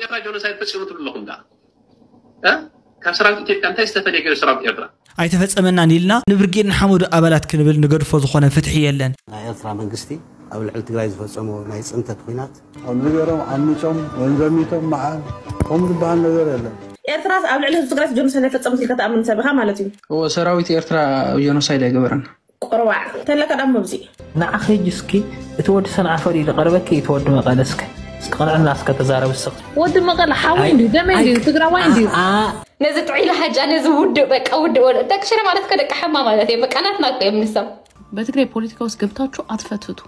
ኤርትራ ጀኖሳይድ ፈፂሙ ትብሉ ኣለኹም ዳ ካብ ሰራዊት ኢትዮጵያ እንታይ ዝተፈለየ ገይሩ ሰራዊት ኤርትራ? ኣይተፈጸመናን ኢልና ንብርጌድ ንሓመዱ ኣባላት ክንብል ንገድፎ ዝኾነ ፍትሒ የለን። ናይ ኤርትራ መንግስቲ ኣብ ልዕሊ ትግራይ ዝፈጸሞ ናይ ጽንተት ኲናት ኣብ ንገሮም ዓሚጾም ወይም ዘሚቶም መዓል ከምኡ ዝበሃል ነገር የለን። ኤርትራስ ኣብ ልዕሊ ህዝቢ ትግራይ ጀኖሳይድ ኣይፈጸመት ኢልካ ትኣምን ሰብ ኢኻ ማለት እዩ። እወ ሰራዊት ኤርትራ ጀኖሳይድ ኣይገበረን። ቁርባዕ ተለካ ዳሞ ብዚ ንዓኺ ሕጂ እስኪ እቲ ወዲ ሰንዓፈ ድዩ ዝቐርበኪ እቲ ወዲ መቐለ እስከ እስኪ ቅንዕና እስከ ተዛረቢ እስኺ ወዲ መቐለ ሓወይ እንድዩ ደመይ እንድዩ ትግራዋይ እንድዩ ነዚ ጥዒ ለሃጃ ነዚ ውድእ በቃ ውድእ ወደ ደቂ ሽረ ማለት ከደቂ ሓማ ማለት እዮም በቃ ናትና እኮ እዮም ንሶም በትግራይ ፖለቲካ ውስጥ ገብታችሁ አትፈትፍቱ።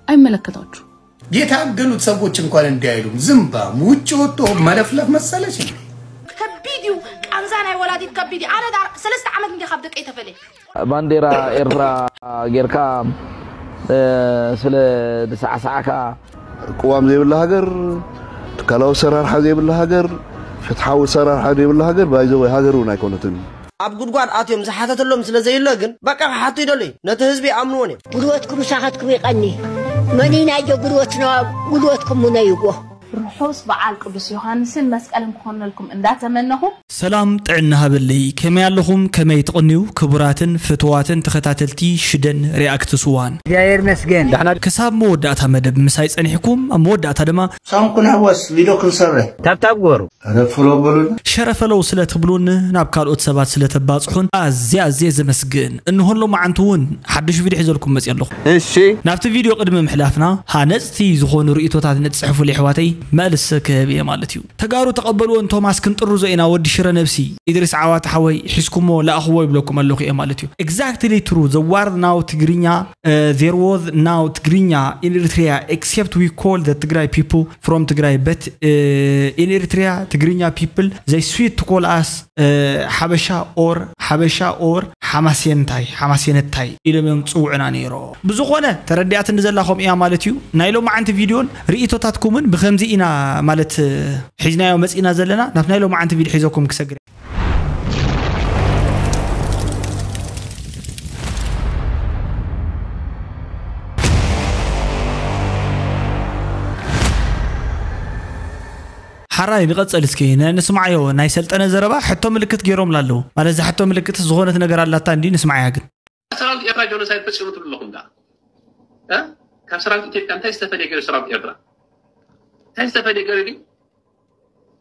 አይመለከታችሁ። የታገሉት ሰዎች እንኳን እንዲህ አይሉም። ዝምባም ውጭ ወጥቶ መለፍለፍ መሰለሽ እንዴ? ከቢድ እዩ ቃንዛ ናይ ወላዲት ከቢድ እዩ። ኣነ ዳር ሰለስተ ዓመት እንዲ ካብ ደቀይ ተፈለየ። ባንዴራ ኤርትራ ጌርካ ስለ ድሳዕሳዕካ ቅዋም ዘይብላ ሃገር፣ ትካላዊ ኣሰራርሓ ዘይብላ ሃገር፣ ፍትሓዊ ኣሰራርሓ ዘይብላ ሃገር ባይዘወይ ሃገር እውን ኣይኮነትን። ኣብ ጉድጓድ ኣትዮም ዝሓተተሎም ስለ ዘየሎ ግን በቃ ክሓቱ ይደልዩ ነቲ ህዝቢ ይኣምንዎን እዮም። ጉልበትኩም ምሳኻትኩም ይቐኒ። መኒናዮ ጉልበትና ጉልበትኩም ሙነይዎ። ርሑስ በዓል ቅዱስ ዮሃንስን መስቀልን ክኾነልኩም እንዳተመነኹ። ሰላም ጥዕና ሃበለይ ከመይ ኣለኹም ከመይ ትቕንዩ ክቡራትን ፍትዋትን ተኸታተልቲ ሽደን ሪኣክት ስዋን እግዚኣብሔር ይመስገን ዳሕና ክሳብ መወዳእታ መደብ ምሳይ ጸኒሕኩም ኣብ መወዳእታ ድማ ሳንኩን ሕወስ ቪድዮ ክንሰርሕ ታብታብ ግበሩ። ረፍሎ በሉና። ሸረፈለው ስለ ትብሉን ናብ ካልኦት ሰባት ስለ ተባጽሑን ኣዝየ ኣዝየ ዘመስግን። እንሆ ሎማዓንቲ እውን ሓድሽ ቪድዮ ሒዘልኩም መጽየ ኣለኹ። እሺ። ናብቲ ቪድዮ ቅድሚ ምሕላፍና ሃነጽቲ ዝኾኑ ርእይቶታት ንጽሕፉለይ ኣሕዋተይ መልሲ ክህብ እየ ማለት እዩ። ተጋሩ ተቐበልዎ እንቶ ማስክ ክንጥርዞ ኢና ወዲ ሽረ ነብሲ። ኢድሪስ ዓዋተ ሓወይ ሒዝኩሞ ለኣኽዎ ይብለኩም ኣለኹ እየ ማለት እዩ። Exactly true. The war now ትግርኛ uh, there was now ትግርኛ in Eritrea except we call the Tigray people from Tigray but uh, in Eritrea ትግርኛ people they sweet to call us uh, ሓበሻ or ሓበሻ or ሓማሴንታይ ሓማሴነታይ ኢሎም እዮም ዝፅውዑና ነይሮ። ብዝኾነ ተረዲኣትኒ ዘላ ከምኡ እያ ማለት እዩ። ናይ ሎማዓንቲ ቪድዮን ርእይቶታትኩምን ብከምዚ ኢና ማለት ሒዝናዮ መፂእና ዘለና ናብ ናይ ሎማዓንቲ ቪድዮ ሒዘኩም ክሰግር ሓራይ ንቐጸል እስኪ ንስማዓዮ ናይ ሰልጠነ ዘረባ ሕቶ ምልክት ገይሮምላ ኣለዉ ማለት እዛ ሕቶ ምልክት ዝኾነት ነገር ኣላታ እንዲ ንስማዓያ ግን ሰራዊት ኤርትራ ጆኖሳይድ ፈጺሙ ትብሉ ኣለኹም ዳ ካብ ሰራዊት ኢትዮጵያ እንታይ ዝተፈለየ ገይሩ ሰራዊት ኤርትራ እንታይ ዝተፈለየ ገይሩ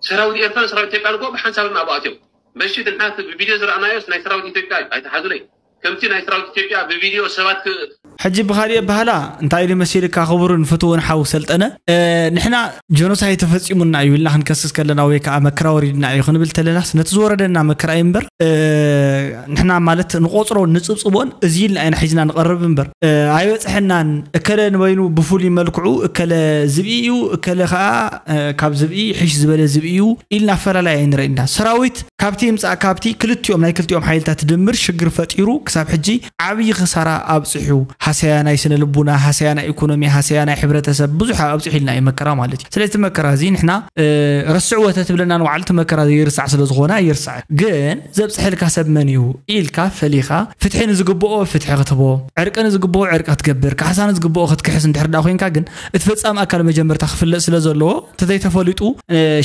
ሰራዊት ኤርትራ ሰራዊት ኢትዮጵያ ልኮ ብሓንሳብ ናብኡ ኣትዮም መሽት ንሓት ብቪድዮ ዝረኣናዮስ ናይ ሰራዊት ኢትዮጵያ እዩ ኣይትሓዙለይ ከምቲ ናይ ሰራዊት ኢትዮጵያ ብቪድዮ ሰባት ሕጂ ብኻሊእ ኣበሃህላ እንታይ ኢሉ መሲልካ ክቡርን ፍትውን ሓው ሰልጠነ ንሕና ጀኖሳይድ ተፈፂሙና እዩ ኢልና ክንከስስ ከለና ወይ ከዓ መከራ ወሪድና እዩ ክንብል ተለናስ ነቲ ዝወረደና መከራ እዩ እምበር ንሕና ማለት ንቆፅሮን ንፅብፅቦን እዚ ኢልና ኢና ሒዝና ንቐርብ እምበር ኣይበፅሐናን እከለ ንበይኑ ብፍሉይ መልክዑ እከለ ዝብኢ እዩ እከለ ከዓ ካብ ዝብኢ ሕሽ ዝበለ ዝብኢ እዩ ኢልና ኣፈላላይ ኣይንርእይና ሰራዊት ካብቲ ይምፃእ ካብቲ ክልቲኦም ናይ ክልቲኦም ሓይልታት ድምር ሽግር ፈጢሩ ክሳብ ሕጂ ዓብዪ ክሳራ ኣብፅሑ ሃሰያ ናይ ስነ ልቡና ሃሰያ ናይ ኢኮኖሚ ሃሰያ ናይ ሕብረተሰብ ብዙሕ ኣብፅሑ ኢልና እዩ መከራ ማለት እዩ ስለዚ መከራ እዚ ንሕና ረስዕዎ ተትብለና ንባዕሉ እቲ መከራ ዘይርሳዕ ስለ ዝኾነ ኣይርሳዕ ግን ዘብፅሐልካ ሰብ መን እዩ ኢልካ ፈሊኻ ፍትሒ ንዝግብኦ ፍትሒ ክትቦ ዕርቂ ንዝግብኦ ዕርቂ ክትገብር ካሕሳ ንዝግብኦ ክትክሕስ እንድሕር ዳ ኮይንካ ግን እቲ ፈፃሚ ኣካል መጀመርታ ክፍለጥ ስለ ዘለዎ እንተዘይተፈሊጡ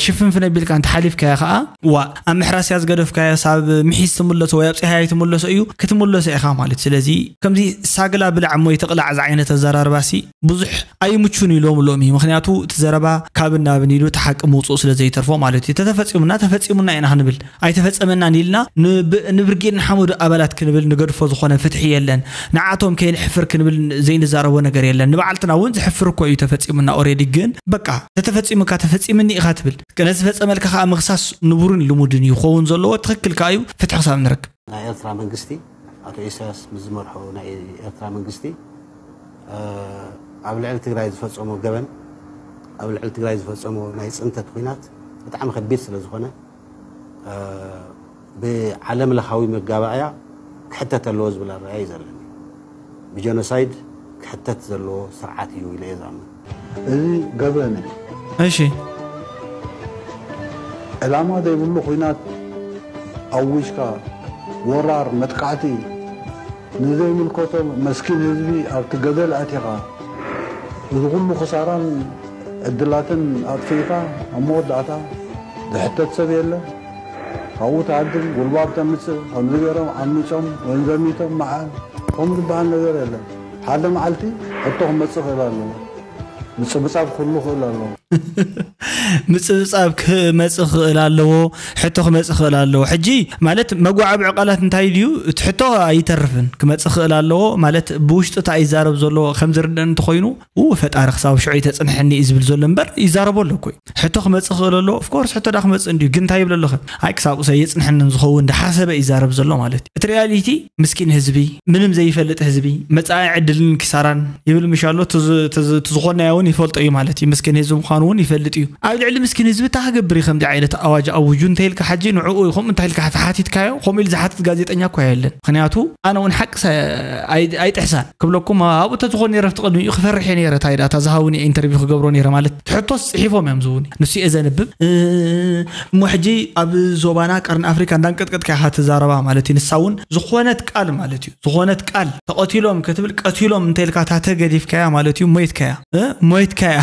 ሽፍንፍን ኣቢልካ እንተሓሊፍካዮ ከዓ ዋ ኣብ ምሕራስ እያ ዝገደፍካዮ ሳብ ምሒዝ ትምለሶ ወይ ኣብ ፀሃይ ትምለሶ እዩ ክትምለሶ ኢኻ ማለት ስለዚ ከምዚ ሳግላ ብላዕ እሞ ይትቕላዕ ዝዓይነት ኣዘራርባሲ ብዙሕ ኣይምቹን ኢሎም ሎም እዩ ምክንያቱ እቲ ዘረባ ካብን ናብን ኢሉ እቲ ሓቂ ምውፅኡ ስለ ዘይተርፎ ማለት እዩ ተተፈፂሙና ተፈፂሙና ኢና ክንብል ኣይተፈፀመናን ኢልና ንብርጌድ ንሓመዱ ኣባላት ክንብል ንገድፎ ዝኾነ ፍትሒ የለን ንዓቶም ከይንሕፍር ክንብል ዘይንዛረቦ ነገር የለን ንባዕልትና እውን ዝሕፍር እኮ እዩ ተፈፂሙና ኦሬዲ ግን በቃ ተተፈፂሙካ ተፈፂምኒ ኢኻ ትብል ነዝፈፀመልካ ከዓ ምኽሳስ ንቡርን ልሙድን እዩ ክኸውን ዘለዎ ትኽክል ከዓ እዩ ፍትሒ ክሳብ ንረክብ ናይ ኤርትራ መንግስቲ ኣቶ ኢሳያስ ምስ ዝመርሖ ናይ ኤርትራ መንግስቲ ኣብ ልዕሊ ትግራይ ዝፈፀሞ ገበን ኣብ ልዕሊ ትግራይ ዝፈፀሞ ናይ ፅንተት ኩናት ብጣዕሚ ከቢድ ስለ ዝኾነ ብዓለም ለኻዊ መጋባእያ ክሕተት ኣለዎ ዝብል ኣረኣያ እዩ ዘለኒ። ብጀኖሳይድ ክሕተት ዘለዎ ስርዓት እዩ ኢለ እየ ዝኣምን። እዚ ገብረን እዩ። እሺ። ዕላማ ዘይብሉ ኹናት ኣዊጅካ ወራር መጥቃዕቲ ንዘይምልከቶ መስኪን ህዝቢ ኣብቲ ገደል ኣቲኻ እዚ ኩሉ ክሳራን ዕድላትን ኣጥፊእካ ኣብ መወዳእታ ዝሕተት ሰብ የለን። ካብኡ ትሃድም፣ ጉልባብ ተምጽእ፣ ከምዚ ገይሮም ዓሚጾም ወይም ዘሚቶም መዓል ከምኡ ዝበሃል ነገር የለን። ሓደ መዓልቲ ሕቶ ክመጽእ ክእል ኣለዎ። ምጽብጻብ ኩሉ ክእል ኣለዎ። ምጽብጻብ ክመጽእ ክእል ኣለዎ። ሕቶ ክመጽእ ክእል ኣለዎ። ሕጂ ማለት መጓዕብዒ ቃላት እንታይ ድዩ? እቲ ሕቶ ኣይተርፍን ክመጽእ ክእል ኣለዎ። ማለት ብውሽጡ እንታይ ይዛረብ ዘሎ ከም ዝርድእ እንተኾይኑ፣ ው ፈጣሪ ክሳብ ሽዑ ይተጽንሐኒ እዩ ዝብል ዘሎ እምበር ይዛረቦ ኣሎ እኮ እዩ። ሕቶ ክመጽእ ክእል ኣሎ። ኦፍኮርስ ሕቶ ዳ ክመጽእ እንድዩ፣ ግን እንታይ ይብል ኣለኸ? ኣይ ክሳብ ኡሰ የጽንሐንን ዝኸውን እንዳሓሰበ ይዛረብ ዘሎ ማለት እዩ። እቲ ሪያሊቲ ምስኪን ህዝቢ፣ ምንም ዘይፈልጥ ህዝቢ፣ መጻኢ ዕድልን ኪሳራን ይብል ምሽ ኣሎ። እቲ ዝ- እቲ ዝ- እቲ ዝኾናዮ እውን ይፈልጦ እዩ ማለት እዩ። ምስኪን ህዝቢ ምዃኑ እውን ይፈልጥ እዩ። ኣብ ልዕሊ ምስኪን ህዝቢ እንታይ ክገብር እዩ ከምዚ ዓይነት ኣዋጅ ኣውጁ እንተይልካ፣ ሕጂ ንዕኡ ኢኹም እንታይ ኢልካ ተሓቲትካዮ? ከምኡ ኢሉ ዝሓትት ጋዜጠኛ እኮ የለን። ምክንያቱ ኣነ እውን ሓቂ ሰ- ኣይ- ኣይጥሕሳን ክብለኩም ኣብኡ ተዝኾን ነይረ፣ ኣብቲ ቅድሚኡ ክፈርሕ እየ ነይረ። እንታይ ዳታ ዝሃውኒ ኢንተርቪው ክገብሮ ነይረ ማለት ትሕቶስ ጽሒፎም እዮም ዝብኒ። ንሱ እየ ዘንብብ። እ፣ እሞ ሕጂ ኣብ ዞባና ቀርኒ ኣፍሪካ እንዳንቀጥቀጥካ ኢኻ ትዛረባ ማለት እዩ። ንሳ እውን ዝኾነት ቃል ማለት እዩ። ዝኾነት ቃል ተቐቲሎም ክትብል ቀቲሎም እንተልካ ታተ ገዲፍካያ ማለት እዩ። ሞይትካያ እ? ሞይትካያ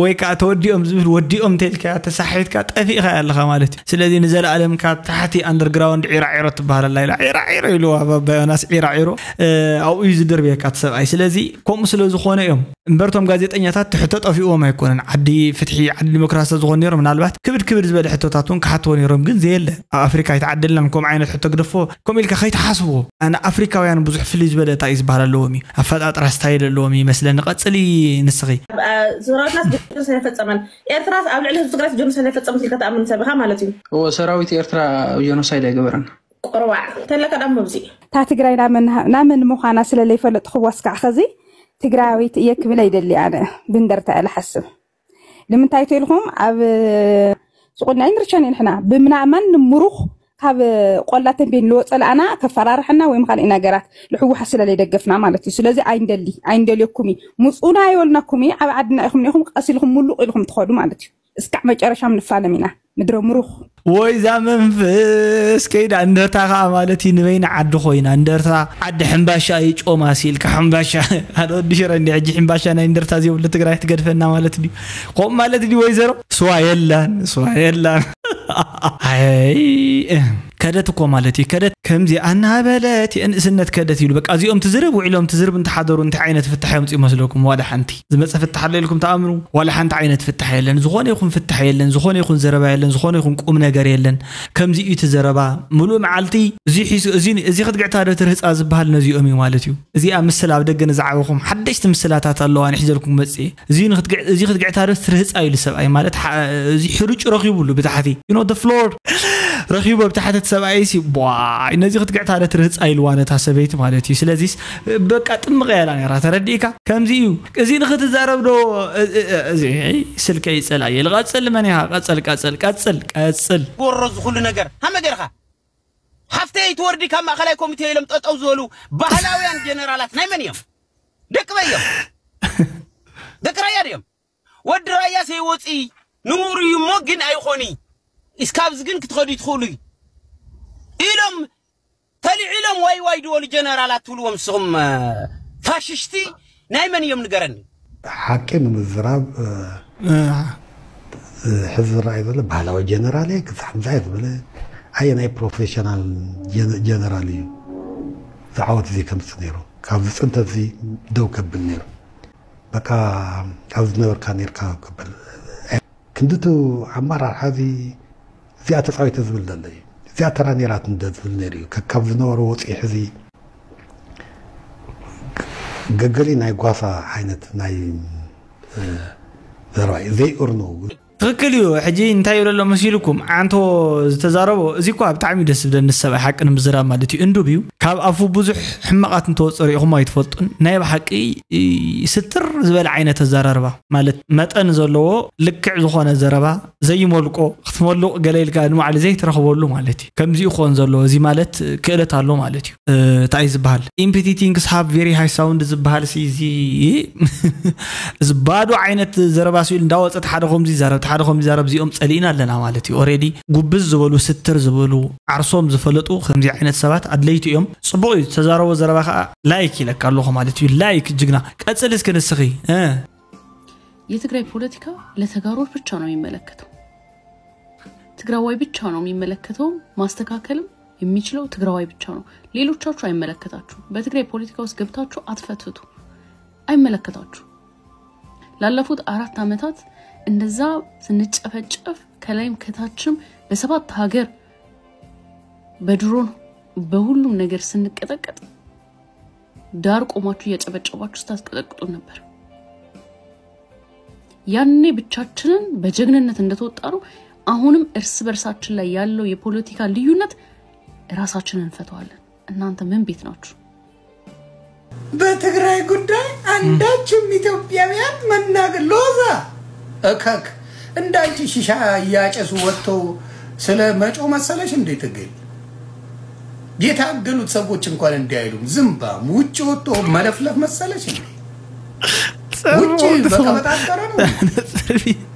ወይ ከዓ ተወዲኦም ዝብል ወዲኦም እንተልካያ ተሳሒትካ ጠፊእካ ኣለኻ ማለት እዩ። ስለዚ ንዘለኣለም ካብ ታሕቲ ኣንደርግራውንድ ዒራዒሮ ትበሃል ኣላ ኢላ ዒራዒሮ ኢልዋ ባባ ዮናስ ዒራዒሮ እ፣ ኣብኡ እዩ ዝድርብየካ እቲ ሰብኣይ። ስለዚ ከምኡ ስለ ዝኾነ እዮም እምበርቶም ጋዜጠኛታት ትሕቶ ጠፊእዎም ኣይኮነን። ዓዲ ፍትሒ ዓዲ ዲሞክራሲ ዝኾን ነይሮም ምናልባት ክብድ ክብድ ዝበለ ሕቶታት እውን ክሓትዎ ነይሮም፣ ግን ዘየለ ኣብ ኣፍሪካ ኣይተዓደልናን። ከምኡ ዓይነት ሕቶ ግደፎ ከምኡ ኢልካ ከይትሓስቦ። ኣነ ኣፍሪካውያን ብዙሕ ፍልይ ዝበለ እንታይ እዩ ዝበሃል ኣለዎም እዩ፣ ኣፈጣጥራ ስታይል ኣለዎም እዩ ይመስለኒ። ቀፅሊ ንስኺ። ዞራትና ጀኖሳይድ ኣይፈፀመን። ኤርትራ ኣብ ልዕሊ ህዝቢ ትግራይ ጀኖሳይድ ኣይፈፀመት ኢልካ ተኣምን ሰብ ኢኻ ማለት እዩ። እዎ፣ ሰራዊት ኤርትራ ጀኖሳይድ ኣይገበረን። ቆርባዕ ተለካ ዳሞ ኣብዚ እታ ትግራይ ናመን ናመን ምዃና ስለ ዘይፈለጥኽዋ እስካዕ ኸዚ ትግራዊት እየ ክብል ኣይደሊ ኣነ። ብንደርታ እለ ሓስብ ንምንታይ ተይልኹም ኣብ ስቁና ኣይንርቸን ንሕና ብምናእማን ንምሩኽ ካብ ቆላ ተንቤን ልወፀ ለኣና ከፈራርሐና ወይም ካልእ ነገራት ልሕወሓ ስለ ለይደገፍና ማለት እዩ። ስለዚ ኣይንደሊ ኣይንደልየኩም እዩ። ሙፁና ይበልናኩም እዩ። ኣብ ዓድና ኢኹም ኒኹም ቀስ ኢልኩም ሙሉቕ ኢልኩም ትኸዱ ማለት እዩ። እስካዕ መጨረሻም ንፋለም ኢና ምድረ ምሩኽ። ወይ ዛ መንፈስ ከይዳ እንደርታ ከዓ ማለት እዩ ንበይና ዓዲ ኮይና። እንደርታ ዓዲ ሕምባሻ እዩ። ጮማ ሲልካ ሕምባሻ ሓደ ወዲ ሽረ እንዲ ሕጂ ሕምባሻ ናይ እንደርታ ዘይብሉ ትግራይ ትገድፈና ማለት ድዩ? ከምኡ ማለት ድዩ ወይዘሮ? ስዋ የላን፣ ስዋ የላን። ኣይ ከደት እኮ ማለት እዩ። ከደት ከምዚ ኣናበለት የንእስነት ከደት ይብሉ። በቃ እዚኦም ትዝርብ ውዒሎም ትዝርብ እንተሓደሩ እንታይ ዓይነት ፍታሕ የምፅኡ መስለኩም? ዋላ ሓንቲ ዝመፀ ፍታሕ ኣሎ ኢልኩም ተኣምኑ? ዋላ ሓንቲ ዓይነት ፍታሕ የለን። ዝኾነ ይኹን ፍታሕ የለን። ዝኾነ ይኹን ዘረባ የለን። ዝኾነ ይኹን ቁም ነገር የለን። ከምዚ እዩ እቲ ዘረባ። ሙሉእ መዓልቲ እዚ ሒሱ እዚ እዚ ክትግዕታ ዶ ትርህፃ ዝበሃል ነዚኦም እዩ ማለት እዩ። እዚኣ ምስል ኣብ ደገ ንዝዓበኹም ሓደሽቲ ምስላታት ኣለዋ ንሒዘልኩም መፅእ። እዚ ንክትግዕ- እዚ ክትግዕታ ዶ ትርህፃ ኢሉ ሰብኣይ ማለት ሓ- እዚ ሕሩጭ ረኺቡሉ ብታሕቲ you know the floor ረኺቡ ብታሕቲ እቲ ሰብኣይ ሲ ዋይ ነዚ ክትግዕታ ዶ ትርህፃ ኢልዋ ነታ ሰበይቲ ማለት እዩ። ስለዚ በቃ ጥምቕ ያላ ነራ ተረዲእካ ከምዚ እዩ። እዚ ንክትዛረብ ዶ እ- እ- እ- እዚ ስልከይ ይፀላ እየ ልቐፅል መን ኢኻ ቀፅል ቀፅል ቀፅል ቀፅል ጎሮ ዝኩሉ ነገር ሃመ ገርኻ ሓፍተይ ትወርዲ ካብ ማእኸላይ ኮሚቴ ኢሎም ጠጠው ዝበሉ ባህላውያን ጀነራላት ናይ መን እዮም? ደቂ በይ እዮም? ደቂ ራያ ድዮም? ወዲ ራያ ዘይወፂ ንውሩ እዩ እሞ ግን ኣይኾኒ እስካብዚ ግን ክትኸዱ ይትኽእሉ እዩ ኢሎም ተልዒሎም ዋይ ዋይ ድበሉ ጀነራላት ትብልዎም ንስኹም ፋሽሽቲ ናይ መን እዮም ንገረኒ? ሓቂ ንምዝራብ ሕዚ ዝረኣይ ዘሎ ባህላዊ ጀነራል እየ ክሳዕ ምዛይ ዝበለ ኣየ ናይ ፕሮፌሽናል ጀነራል እዩ ዝዓወት እዚ ከምፅ ነይሩ ካብዚ ፅንተት እዚ ደው ከብል ነይሩ በቃ ኣብ ዝነበርካ ነርካ ከበል ክንድቱ ኣመራርሓ እዚ እዚኣ ተፃዊተ ዝብል ዘሎ እዩ እዚኣ ተራ ነይራት እንደ ዝብል ነይሩ እዩ ከካብ ዝነበሮ ወፂ ሕዚ ገገሊ ናይ ጓሳ ዓይነት ናይ ዘረባ እዩ ዘይእርኑ ትኽክል እዩ። ሕጂ እንታይ ይብለሎ መሲልኩም ዓንቶ ዝተዛረቦ እዚ እኳ ብጣዕሚ ደስ ዝብለኒ ሰብኣይ ሓቂ ንምዝራብ ማለት እዩ እንዱብ እዩ። ካብ ኣፉ ብዙሕ ሕማቓት እንተወፀ ሪኢኹም ኣይትፈልጡን። ናይ ብሓቂ ስትር ዝበለ ዓይነት ኣዘራርባ ማለት መጠን ዘለዎ ልክዕ ዝኾነ ዘረባ ዘይመልቆ ክትመልቕ ገለ ኢልካ ንባዕሊ ዘይትረኽበሉ ማለት እዩ። ከምዚኡ ክኾን ዘለዎ እዚ ማለት ክእለት ኣሎ ማለት እዩ። እንታይ ዝበሃል ኢምፕቲ ቲንግስ ሃብ ቬሪ ሃይ ሳውንድ ዝበሃል ሲ እዚ እዚ ባዶ ዓይነት ዘረባ ስኢሉ እንዳወፀ ሓደ ከምዚ ይዛረብ ሓደ ከምዚ ይዛረብ እዚኦም ፀሊእና ኣለና ማለት እዩ። ኦሬዲ ጉብዝ ዝበሉ ስትር ዝበሉ ዓርሶም ዝፈለጡ ከምዚ ዓይነት ሰባት ኣድለይቲ እዮም። ፅቡቕ እዩ ዝተዛረቦ ዘረባ ከዓ ላይክ ኢለካ ኣለኹ ማለት እዩ። ላይክ ጅግና ቀፅል እስኪ ንስኺ እ የትግራይ ፖለቲካ ለተጋሮች ብቻ ነው የሚመለከተው። ትግራዋይ ብቻ ነው የሚመለከተው። ማስተካከልም የሚችለው ትግራዋይ ብቻ ነው። ሌሎቻችሁ አይመለከታችሁም። በትግራይ ፖለቲካ ውስጥ ገብታችሁ አትፈትፍቱ። አይመለከታችሁ። ላለፉት አራት ዓመታት እንደዛ ስንጨፈጨፍ ከላይም ከታችም በሰባት ሀገር በድሮን በሁሉም ነገር ስንቀጠቀጥ ዳር ቆማችሁ እያጨበጨባችሁ ስታስቀጠቅጡ ነበር። ያኔ ብቻችንን በጀግንነት እንደተወጣ ነው። አሁንም እርስ በርሳችን ላይ ያለው የፖለቲካ ልዩነት ራሳችንን እንፈተዋለን። እናንተ ምን ቤት ናችሁ? በትግራይ ጉዳይ አንዳችም ኢትዮጵያውያን መናገር ሎዛ እከክ እንዳንቺ ሺሻ እያጨሱ ወጥተው ስለ መጮ መሰለሽ እንዴ ትግል? የታገሉት ሰዎች እንኳን እንዲህ አይሉም። ዝምባም ውጭ ወጥቶ መለፍለፍ መሰለሽ እንዴ? ውጭ በቀበጣጠረ ነው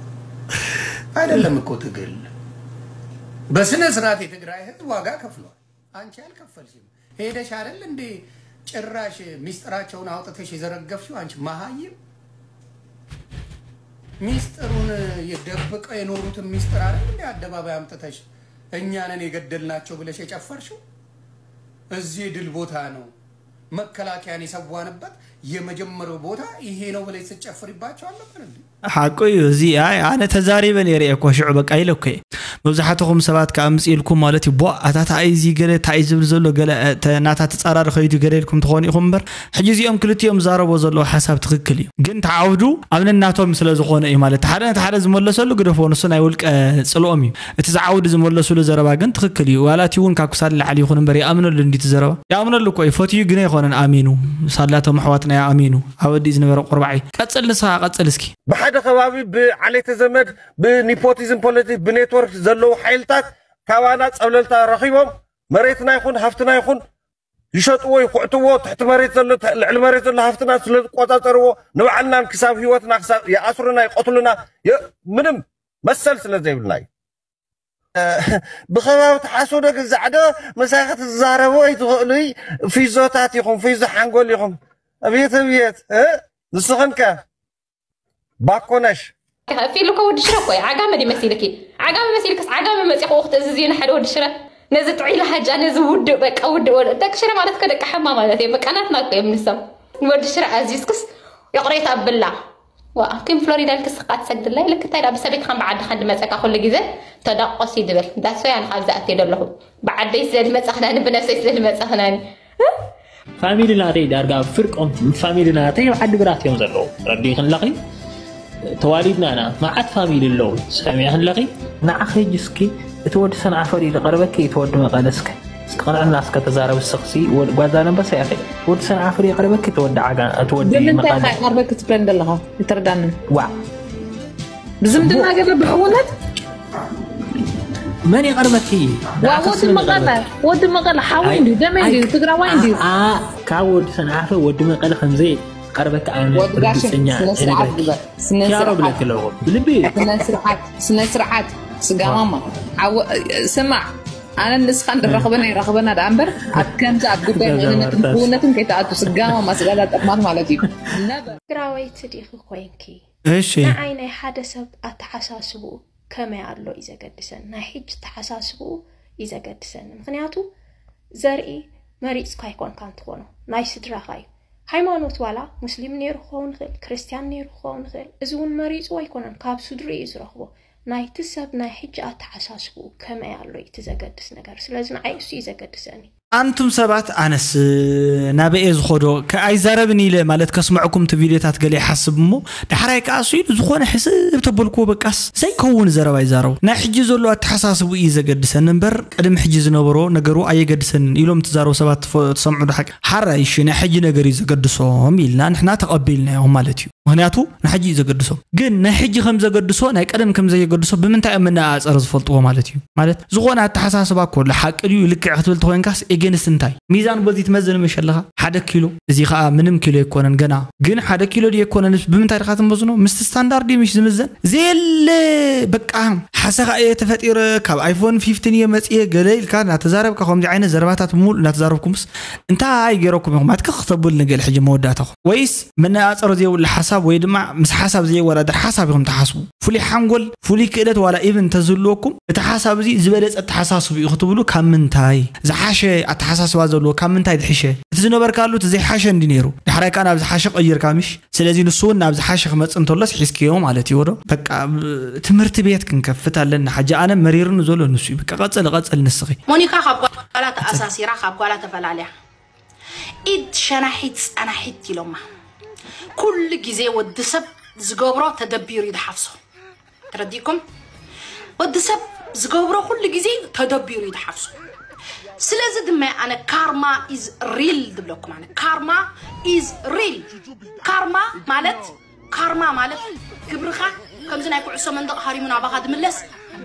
አይደለም እኮ ትግል። በስነ ስርዓት የትግራይ ህዝብ ዋጋ ከፍሏል። አንቺ አልከፈልሽም። ሄደሽ አይደል እንዴ ጭራሽ ሚስጥራቸውን አውጥተሽ የዘረገፍሽው አንቺ መሀይም። ሚስጥሩን የደብቀው የኖሩትን ሚስጥር አይደል እንዴ አደባባይ አምጥተሽ እኛ ነን የገደልናቸው ብለሽ የጨፈርሽው? እዚህ ድል ቦታ ነው፣ መከላከያን የሰዋንበት የመጀመሪያው ቦታ ይሄ ነው ብለሽ ስትጨፍሪባቸው አልነበር እንዴ? ሓቁ እዩ። እዚ ኣይ ኣነ ተዛሪበ ነይረ እየ እኮ ሽዑ በቃ ኢለ እኮ እየ። መብዛሕትኹም ሰባት ከዓ ምፅ ኢልኩም ማለት እዩ ቦ ኣታ ተኣይ እዚ ገለ እንታይ እዩ ዝብል ዘሎ ገለ ተ- ናታ ተፃራሪ ከይዱ ገለ ኢልኩም ትኾኑ ኢኹም እምበር ሕጂ እዚኦም ክልቲኦም ዝዛረቦ ዘለዎ ሓሳብ ትክክል እዩ። ግን ተዓውዱ ኣብ ነናቶም ስለ ዝኾነ እዩ ማለት ሓደ ነቲ ሓደ ዝመለሰሉ ግደፎ ንሱ ናይ ውልቀ ፅልኦም እዩ። እቲ ዝዓውዱ ዝመለሱሉ ዘረባ ግን ትክክል እዩ። ዋላ እቲ እውን ካብ ክሳድ ላዕሊ ይኹን እምበር ይኣምነሉ እንዲ እቲ ዘረባ ይኣምነሉ እኮ እዩ። ፈትዩ ግን ኣይኮነን ኣሚኑ ሳላቶም ኣሕዋትና ይኣሚኑ ኣወዲእ ዝነበረ ቁርባዓይ ቀፅል ንስኻ ቀፅል እስኪ። ብሓደ ከባቢ ብዓሌተ ዘመድ ብኒፖቲዝም ፖለቲክ ብኔትወርክ ዘለዉ ሓይልታት ካባና ፀብለልታ ረኺቦም መሬትና ይኹን ሃፍትና ይኹን ይሸጥዎ ይኩዕትዎ ትሕቲ መሬት ዘሎ ልዕሊ መሬት ዘሎ ሃፍትና ስለዝቆፃፀርዎ ንባዕልናን ክሳብ ህይወትና ክሳብ ይኣስሩና ይቀትሉና ምንም መሰል ስለዘይብልና እዩ። ብኸባቢ ተሓስቡ ዶ ግዛዕ ዶ ምሳይ ክትዛረቡ ኣይትኽእሉይ። ፊዞታት ኢኹም፣ ፊዞ ሓንጎል ኢኹም። ኣብየት ኣብየት ንስኽን ከ ባኮነሽ። ፊሉ እኮ ወዲ ሽረ እኮ እዩ። ዓጋመ ድዩ መሲልኪ? ዓጋመ መሲልክስ ዓጋመ መፂኹ ክትእዝዝዩ ንሓደ ወዲ ሽረ ነዚ ጥዒላ ሃጃ ነዚ ውድእ በቃ ውድእ ወደ ደቂ ሽረ ማለት ከ ደቂ ሓማ ማለት እዩ። በቃ ናትና እኮ እዮም ንሶም። ንወዲ ሽረ ኣዚዝክስ ይቕሬታ ኣብላ። ዋ፣ ኪም ፍሎሪዳ ኢልክስ ኻት ሰግድላይ ልክታይ ዳ ብሰበይትኻን ብዓድኻን ድመጸካ ኩሉ ግዜ ተዳቆሲ ድብል ዳሶ ያን ካብዚ ኣትየ ደለኹ ብዓደይ ስለ ድመጻኽናኒ ብነፍሰይ ስለ ድመጻኽናኒ። ፋሚሊ ናተይ ዳርጋ ፍርቆም ፋሚሊ ናተይ ኣብ ዓዲ ግራት እዮም ዘለዉ ረዲ ክንለኺ ተዋሊድና ኢና መዓት ፋሚሊ ኣለዉ ሰሚዕኽን ለኺ ንዓኺ ጅስኪ እቲ ወዲ ሰንዓፈ ድዩ ዝቐርበኪ እቲ ወዲ መቐለ እስከ እስኪ ቅንዕና እስከ ተዛረብ እስኽሲ ጓል ዛላምበሳ ኢኺ ወዲ ሰንዓፈ ድዩ ይቐርበኪ እቲ ወዲ ዓጋ እቲ ወዲ ብምንታይ ኢኻ መቐለ ይቐርበኪ ትብለኒ ዘለኻ ይተረዳኒ ዋዕ ብዝምድና ገለ ብሕውነት መን ይቐርበኪ ዋ ወዲ መቐለ ወዲ መቐለ ሓወይ እንድዩ ደመይ እንድዩ ትግራዋይ እንድዩ ካብ ወዲ ሰንዓፈ ወዲ መቐለ ከምዘይ ቀርበካ ኣነ ወዲ ጋሸ ርግፀኛ ስነ ስርዓት እነግረኪ ግበር ስነ ኪያሮ ስርዓት ብለኪ ኣለኹ ብልቢ እዩ ስነ ስርዓት ስነ ስርዓት ስጋማማ ዓወ- ስማዕ ኣነ ንስኻ ንረኽበና ይረኽበና ደኣ እምበር ኣብ ከምዚ ኣብ ጉዳይ መንነትን ክውነትን ከይትኣቱ ስጋማማ ስጋዛ ጠማት ማለት እዩ ነበር ትግራወይቲ ዲኺ ኮይንኪ እሺ ንዓይ ናይ ሓደ ሰብ ኣተሓሳስብኡ ከመይ ኣሎ እዩ ዘገድሰኒ ናይ ሕጂ ተሓሳስብኡ እዩ ዘገድሰኒ ምኽንያቱ ዘርኢ መሪፅካ ኣይኮንካን ትኾኖ ናይ ስድራኻ እዩ ሃይማኖት ዋላ ሙስሊም ነይሩ ክኸውን ይኽእል ክርስትያን ነይሩ ክኸውን ይኽእል እዚ እውን መሪፅዎ ኣይኮነን ካብ ስድርኡ እዩ ዝረኽቦ ናይቲ ሰብ ናይ ሕጂ ኣተሓሳስብኡ ከመይ ኣሎ እዩ እቲ ዘገድስ ነገር ስለዚ ንዓይ እሱ እዩ ዘገድሰኒ ኣንቱም ሰባት ኣነስ ናበኤ ዝኸዶ ኣይዛረብን ኢለ ማለት ከስምዐኩም እቲ ቪድዮታት ገለ ይሓስብ እሞ ዳሕራይ ከኣ እሱ ኢሉ ዝኾነ ሕስብ ተበልክዎ በቃስ ዘይከውን ዘረባ ይዛረቡ ናይ ሕጂ ዘሎ ኣተሓሳስቡ እዩ ዘገድሰኒ እምበር ቅድሚ ሕጂ ዝነበሮ ነገሩ ኣየገድሰንን ኢሎም ትዛረቡ ሰባት ትሰምዑ ዶ ሓቂ ሓራይ እሺ ናይ ሕጂ ነገር እዩ ዘገድሶም ኢልና ንሕና ተቐቢልናዮም ማለት እዩ ምክንያቱ ንሕጂ እዩ ዘገድሶም ግን ናይ ሕጂ ከም ዘገድሶ ናይ ቀደም ከም ዘየገድሶ ብምንታይ እዮም መነኣፀር ዝፈልጥዎ ማለት እዩ ማለት ዝኾነ ኣተሓሳስባ እኮ ኣሎ ሓቂ ድዩ ልክዕ ክትብል ተኮይንካስ ኤጌንስት እንታይ ሚዛን በዚ ትመዝን ምሽ ኣለኻ ሓደ ኪሎ እዚ ከዓ ምንም ኪሎ ኣይኮነን ገና ግን ሓደ ኪሎ ድዩ ኣይኮነን ብምንታይ ድካ ትመዝኖ ምስቲ ስታንዳርድ ድዩ ምሽ ዝምዘን ዘየለ በቃ ኣሰኻ እየ ተፈጢረ፣ ካብ ኣይፎን ፊፍቲን እየ መፅየ ገለ ኢልካ እናተዛረብካ፣ ከምዚ ዓይነት ዘረባታት ሙሉእ እናተዛረብኩምስ እንታይ ገይረኩም ኢኹም ኣትክኽ ተብል ንገል ሕጂ መወዳእታኹም? ወይስ መነፃፀሪ ዘይብሉ ሓሳብ ወይ ድማ ምስ ሓሳብ ዘይወዳደር ሓሳብ ኢኹም ትሓስቡ? ፍሉይ ሓንጎል፣ ፍሉይ ክእለት ዋላ ኢቭን እንተዝህልወኩም፣ እቲ ሓሳብ እዚ ዝበለፀ ኣተሓሳስቡ እዩ ክትብሉ ካብ ምንታይ ዝሓሸ ኣተሓሳስባ ዘለዎ ካብ ምንታይ ዝሕሸ? እቲ ዝነበርካሉ እቲ ዘይሓሸ እንዲ ነይሩ፣ ዳሕራይ ከዓ ናብ ዝሓሸ ቀይርካ ምሽ? ስለዚ ንሱ እውን ናብ ዝሓሸ ክመፅእ እንተሎስ ሒዝክዮ ማለት እዩ። ወዶ በቃ ትምህርቲ ቤት ክንከፍት ኣለና። ሓጂ ኣነ መሪርኒ ዘሎ ንሱ እዩ። በቃ ቀፅል ቀፅል ንስኺ። ሞኒካ ካብ ጓላ ተኣሳሲራ ካብ ጓላ ተፈላልያ ኢድ ሸናሒት ጸናሒት ኢሎማ። ኩሉ ግዜ ወዲ ሰብ ዝገብሮ ተደቢሩ እዩ ዝሓፍሶ። ተረዲእኩም? ወዲ ሰብ ዝገብሮ ኩሉ ግዜ ተደቢሩ እዩ ዝሓፍሶ። ስለዚ ድማ ኣነ ካርማ ኢዝ ሪል ዝብለኩም ኣነ ካርማ ኢዝ ሪል። ካርማ ማለት ካርማ ማለት ግብርኻ ከምዚ ናይ ኩዕሶ መንደቕ ሃሪሙ ናባኻ ዝምለስ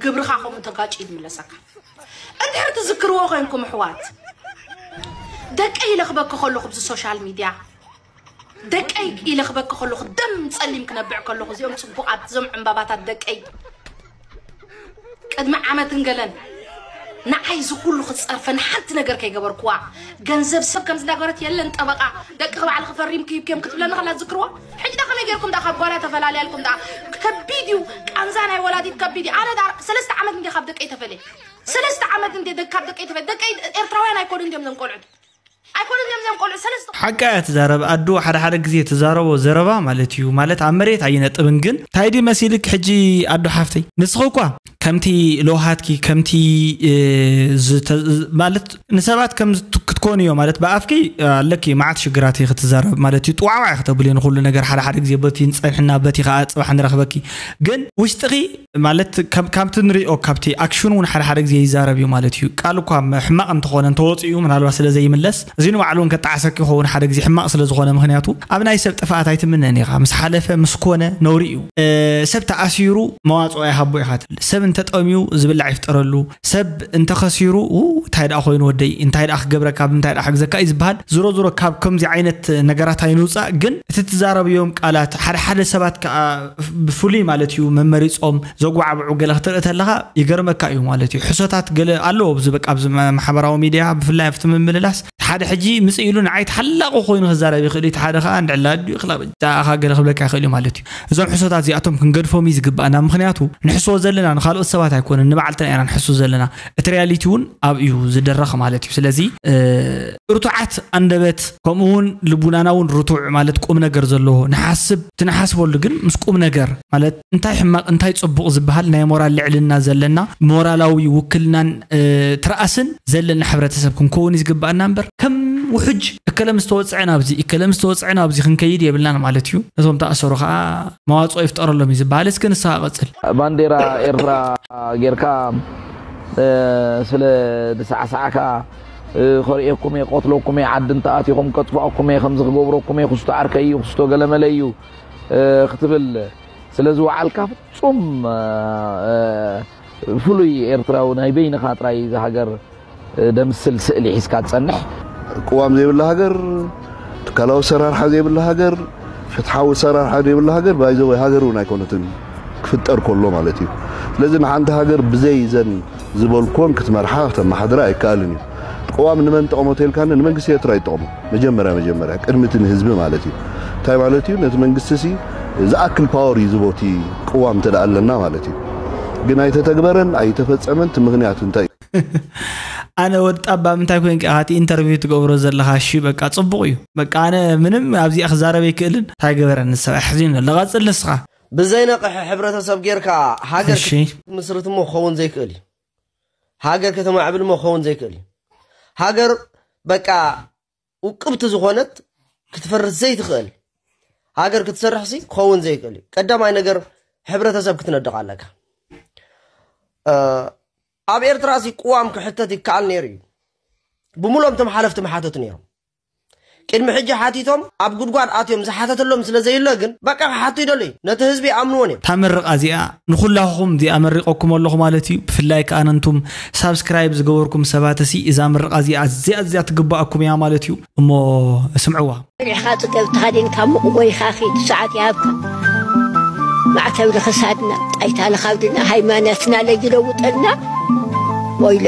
ግብርኻ ከምኡ ተጋጭ ዝምለሰካ። እንድሕር ትዝክርዎ ኮይንኩም ኣሕዋት ደቀይ ኢለ ክበኪ ከለኹ ብዚ ሶሻል ሚድያ ደቀይ ኢለ ክበኪ ከለኹ ደም ፀሊም ክነብዕ ከለኹ እዚኦም ፅቡቓት እዞም ዕምባባታት ደቀይ ቅድሚ ዓመትን ገለን ንዓይ እዚ ኩሉ ክፀርፈኒ ሓንቲ ነገር ከይገበርኩዋ ገንዘብ ሰብ ከምዚ እንዳገበረት የለን ጠበቃ ደቂ ክባዕልኺ ፈሪምኪ ሂብኪዮም ክትብለኒ ከላ ትዝክርዎ ሕጂ ዳ ከመይ ገይርኩም ዳ ካብ ጓላ ተፈላልያልኩም ዳ ከቢድ እዩ ቃንዛ ናይ ወላዲት ከቢድ እዩ ኣነ ዳ ሰለስተ ዓመት እንደ ካብ ደቀይ ተፈለየ ሰለስተ ዓመት እንደ ካብ ደቀይ ተፈለየ ደቀይ ኤርትራውያን ኣይኮኑ እንዲዮም ዘም ቆልዑት ኣይኮኑ እንዲዮም ዘም ቆልዑት ሰለስተ ሓቃ እያ ትዛረብ ኣዱ ሓደ ሓደ ግዜ ትዛረቦ ዘረባ ማለት እዩ ማለት ኣብ መሬት ኣይነጥብን ግን ታይ ድዩ መሲልክ ሕጂ ኣዱ ሓፍተይ ንስኺ እኳ ከምቲ ለውሃትኪ ከምቲ ማለት ንሰባት ከም ክትኮኑ እዮ ማለት ብኣፍኪ ኣለኪ መዓት ሽግራት ክትዛረብ ማለት እዩ ጥዋዕዋዕ ከተብልዮ ንኩሉ ነገር ሓደ ሓደ ግዜ በቲ ንፀንሕና በቲ ከዓ ፅባሕ ንረክበኪ ግን ውሽጥኺ ማለት ካብቲ ንሪኦ ካብቲ ኣክሽን እውን ሓደ ሓደ ግዜ ይዛረብ እዩ ማለት እዩ ቃል እኳ ሕማቕ እንተኾነ እንተወፅኡ ምናልባት ስለ ዘይምለስ እዚ ንባዕሉ እውን ከጣዓሰኪ ይኸውን ሓደ ግዜ ሕማቕ ስለ ዝኾነ ምክንያቱ ኣብ ናይ ሰብ ጥፍኣት ኣይትምነን ኢኻ ምስ ሓለፈ ምስ ኮነ ነውሪ እዩ ሰብ ተኣሲሩ መዋፅኦ ይሃቦ ኢኻ ትብል ሰብ እንተጠምዩ ዝብላዕ ይፍጠረሉ ሰብ እንተኸሲሩ እንታይ ደኣ ኮይኑ ወደይ እንታይ ደኣ ክገብረካ ብምንታይ ደኣ ክግዘካ እዩ ዝበሃል ዝሮ ዝሮ ካብ ከምዚ ዓይነት ነገራት ኣይንውፃእ ግን እቲ ትዛረብዮም ቃላት ሓደ ሓደ ሰባት ከዓ ብፍሉይ ማለት እዩ መመሪፆም ዘጓዕብዑ ገለ ክትርኢ ተለካ ይገርመካ እዩ ማለት እዩ ሕሶታት ገለ ኣለዎ ብዚ በቃ ኣብዚ ማሕበራዊ ሚድያ ብፍላይ ኣብቲ ምምልላስ ሓደ ሕጂ ምፅእ ኢሉ ንዓይ ተሓላቑ ኮይኑ ክዛረብ ይኽእል እዩ ሓደ ከዓ እንድዕላ ድዩ ክላ ጃኻ ገለ ክብለካ ይኽእል እዩ ማለት እዩ እዞም ሕሶታት እዚኣቶም ክንገድፎም እዩ ዝግባኣና ምክንያቱ ንሕስዎ ዘለና ንካልኦት ሰባት ኣይኮነን ንባዕልትና ኢና ንሕሱ ዘለና እቲ ሪያሊቲ እውን ኣብ እዩ ዝደረኽ ማለት እዩ ስለዚ ርቱዓት ኣንደበት ከምኡ እውን ልቡናና እውን ርቱዕ ማለት ቁም ነገር ዘለዎ ንሓስብ እቲ ንሓስበሉ ግን ምስ ቁም ነገር ማለት እንታይ ሕማቕ እንታይ ፅቡቕ ዝበሃል ናይ ሞራል ልዕልና ዘለና ሞራላዊ ውክልናን ትርኣስን ዘለና ሕብረተሰብ ክንከውን እዩ ዝግባኣና እምበር ከም ውሕጅ እከለ ምስ ተወፅዐ ናብዚ እከለ ምስ ተወፅዐ ናብዚ ክንከይድ የብልናን ማለት እዩ ነቶም ተኣሰሩ ከዓ መዋፅኦ ይፍጠረሎም እዩ ዝበሃል እስኪ ንስኻ ቀፅል ባንዴራ ኤርትራ ጌርካ ስለ ዝሳዕሳዕካ ከርእየኩም እየ፣ ክቐትለኩም እየ፣ ዓዲ እንተኣቲኹም ከጥፍኣኩም እየ፣ ከምዚ ክገብረኩም እየ፣ ክስቶ ዓርከይ እዩ፣ ክስቶ ገለመለ እዩ ክትብል ስለ ዝወዓልካ ፍጹም ፍሉይ ኤርትራዊ ናይ በይንኻ ጥራይ እዛ ሃገር ደምስል ስእሊ ሒዝካ ትጸንሕ። ቅዋም ዘይብላ ሃገር፣ ትካላዊ ኣሰራርሓ ዘይብላ ሃገር፣ ፍትሓዊ ኣሰራርሓ ዘይብላ ሃገር ባይዘወይ ሃገር እውን ኣይኮነትን ክፍጠር ከሎ ማለት እዩ። ስለዚ ንሓንቲ ሃገር ብዘይ ዘን ዝበልኩወን ክትመርሓ ክተመሓድራ ኣይከኣልን እዩ። ቅዋም ንመን ጠቕሞ ተልካኒ ንመንግስቲ ኤርትራ ይጠቕሞ መጀመርያ መጀመርያ ቅድሚ እቲ ንህዝቢ ማለት እዩ። እንታይ ማለት እዩ ነቲ መንግስቲ ሲ ዝኣክል ፓወር እዩ ዝቦቲ ቅዋም እንተ ኣለና ማለት እዩ። ግን ኣይተተግበረን ኣይተፈጸመን እቲ ምክንያት እንታይ እዩ? ኣነ ወዲ ጣባ ምንታይ ኮይንካ ኢኻ እቲ ኢንተርቪው ትገብሮ ዘለኻ እሺ በቃ ጽቡቕ እዩ በቃ ኣነ ምንም ኣብዚኣ ክዛረብ ኣይክእልን እንታይ ገበረኒ ሰብ ኣሕዚኑ ኣሎ ቀጽል ንስኻ ብዘይነቕሐ ሕብረተሰብ ጌርካ ሃገር ክትምስርት እሞ ክኸውን ዘይክእል እዩ። ሃገር ከተማዕብል እሞ ክኸውን ዘይክእል እዩ። ሃገር በቃ ውቅብቲ ዝኾነት ክትፈርስ ዘይትኽእል ሃገር ክትሰርሕሲ ክኸውን ዘይክእል እዩ። ቀዳማይ ነገር ሕብረተሰብ ክትነድቕ ኣለካ። ኣብ ኤርትራ ሲ ቅዋም ክሕተት ይከኣል ነይሩ እዩ። ብምሎም ቶም ሓለፍቲ መሓተቱ ነይሮም። ቅድሚ ሕጂ ሓቲቶም ኣብ ጉድጓድ ኣትዮም ዝሓተተሎም ስለ ዘየሎ ግን በቃ ክሓቱ ይደሉ እዩ። ነቲ ህዝቢ ይኣምንዎን እዮም። እታ ምርቓ እዚኣ ንኹላኹም እዚኣ መሪቐኩም ኣለኹ ማለት እዩ። ብፍላይ ከኣ ነንቱም ሳብስክራይብ ዝገበርኩም ሰባት እሲ እዛ ምርቓ እዚኣ እዚኣ እዚኣ ትግባኣኩም እያ ማለት እዩ። እሞ ስምዕዋ። ሪሕኻ ጽገብ ተኸዲንካ ሙቕ ጎይኻ ኺድ ሰዓት ይሃብካ። ማዕተብ ንኽሳድና ጣይታ ንኻብድና ሃይማኖትና ለይለውጠልና ወይለ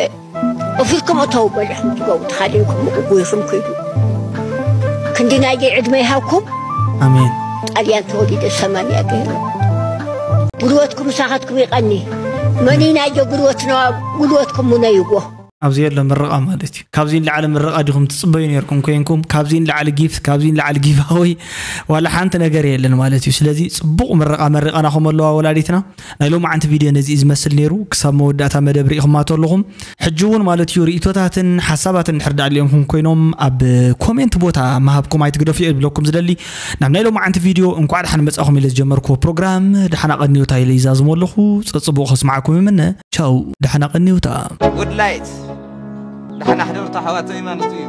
እፊልኩም እተው በለ። ትገቡ ተኻዲንኩም እጉይኹም ክይዱ ክንዲ ናይየ ዕድመ ይሃብኩም። ኣሜን። ጣልያን ተወሊደ ሰማንያ ገይሩ ጉልበትኩም ምሳኻትኩም ይቐኒ። መኒናዮ ጉልበትና ጉልበትኩም ሙነይዎ። ኣብዚ የሎ ምርቓ ማለት እዩ። ካብዚ ንላዕሊ ምርቓ ዲኹም ትፅበዩ ነርኩም ኮይንኩም፣ ካብዚ ንላዕሊ ጊፍት፣ ካብዚ ንላዕሊ ጊቫወይ ዋላ ሓንቲ ነገር የለን ማለት እዩ። ስለዚ ፅቡቕ ምርቓ መሪቓና ከም ኣለዋ ወላዲትና። ናይ ሎማዓንቲ ቪድዮ ነዚ እዩ ዝመስል ነይሩ። ክሳብ መወዳእታ መደብ ርኢኹማ ተለኹም ሕጂ እውን ማለት እዩ ርእቶታትን ሓሳባትን እንድሕር ደኣ ኣልኦምኩም ኮይኖም ኣብ ኮሜንት ቦታ ምሃብኩም ኣይትግደፉ እየ ዝብለኩም ዝደሊ። ናብ ናይ ሎማዓንቲ ቪድዮ እንኳዕ ደሓን መጻኹም ኢለ ዝጀመርኩዎ ፕሮግራም ደሓን ኣቐንዮታ ኢለ ይዛዝሞ ኣለኹ። ጸጽቡቕ ከስማዓኩም ይምነ። ቻው፣ ደሓን ኣቐንዮታ። ጉድ ላይት ደሓን ኣሕደርቱ ኣሕዋተይ ማለት እዩ።